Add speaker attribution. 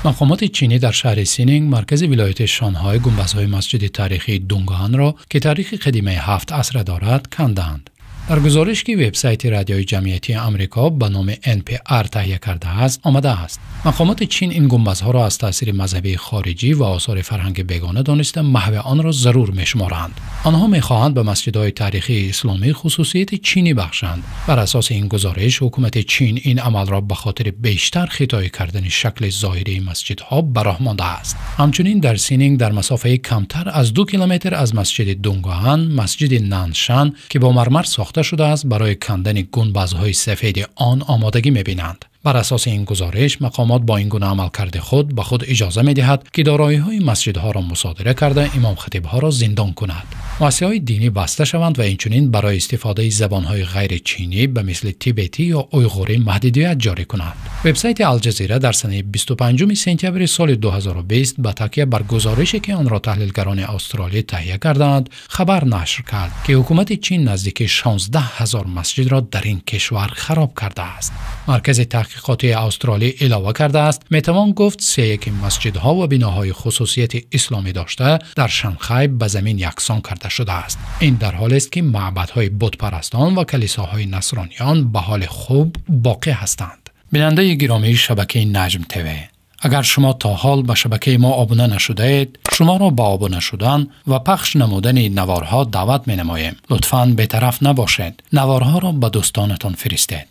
Speaker 1: Мақомоти чинӣ дар шаҳри Сининг, маркази вилояти Шонҳой, гунбазҳои масҷиди таърихии Дунгаанро, ки таърихи қадимаи 7 асра дорад, кандаанд. Дар гузориш, ки вебсайти радиои ҷамъиятии Амрико ба номи NPR таҳия кардааст, омадааст: мақомоти Чин ин гунбазҳоро аз таъсири мазҳабии хориҷӣ ва осори фарҳанги бегона дониста, маҳви онро зарур мешуморанд. Онҳо мехоҳанд ба масҷидҳои таърихии исломӣ хусусияти чинӣ бахшанд. Бар асоси ин гузориш, ҳукумати Чин ин амалро ба хотири бештар хитоӣ кардани шакли зоҳирии масҷидҳо ба роҳ мондааст. Ҳамчунин дар Сининг, дар масофаи камтар аз 2 километр аз масҷиди Дунгаан, масҷиди Наншан, ки бо мармар сохта шудааст, барои кандани гунбазҳои сафеди он омодагӣ мебинанд. Бар асоси ин гузориш, мақомот бо ин гуна амалкарди худ ба худ иҷоза медиҳад, ки дороиҳои масҷидҳоро мусодира карда, имомхатибҳоро зиндон кунад, муассисаҳои динӣ баста шаванд ва инчунин барои истифодаи забонҳои ғайричинӣ, ба мисли тибетӣ ё уйғурӣ, маҳдудият ҷорӣ кунанд. Вебсайти Алҷазира дар санаи 25 сентябри соли 2020 ба такя бар гузорише, ки онро таҳлилгарони австралӣ таҳия кардаанд, хабар нашр кард, ки ҳукумати Чин наздики 16 ҳазор масҷидро дар ин кишвар хароб кардааст. Маркази таҳқиқотии австралӣ илова кардааст: метавон гуфт, сеяки масҷидҳо ва биноҳои хусусияти исломӣ дошта дар Шанхай ба замин яксон карда шудааст. Ин дар ҳолест, ки маъбадҳои бутпарастон ва калисоҳои насрониён ба ҳоли хуб боқӣ ҳастанд. Бинандаи гиромии шабакаи Наҷм ТВ, агар шумо то ҳол ба шабакаи мо обуна нашудаед, шуморо ба обуна шудан ва пахш намудани наворҳо даъват менамоем. Лутфан бетараф набошед, наворҳоро ба дӯстонатон фиристед.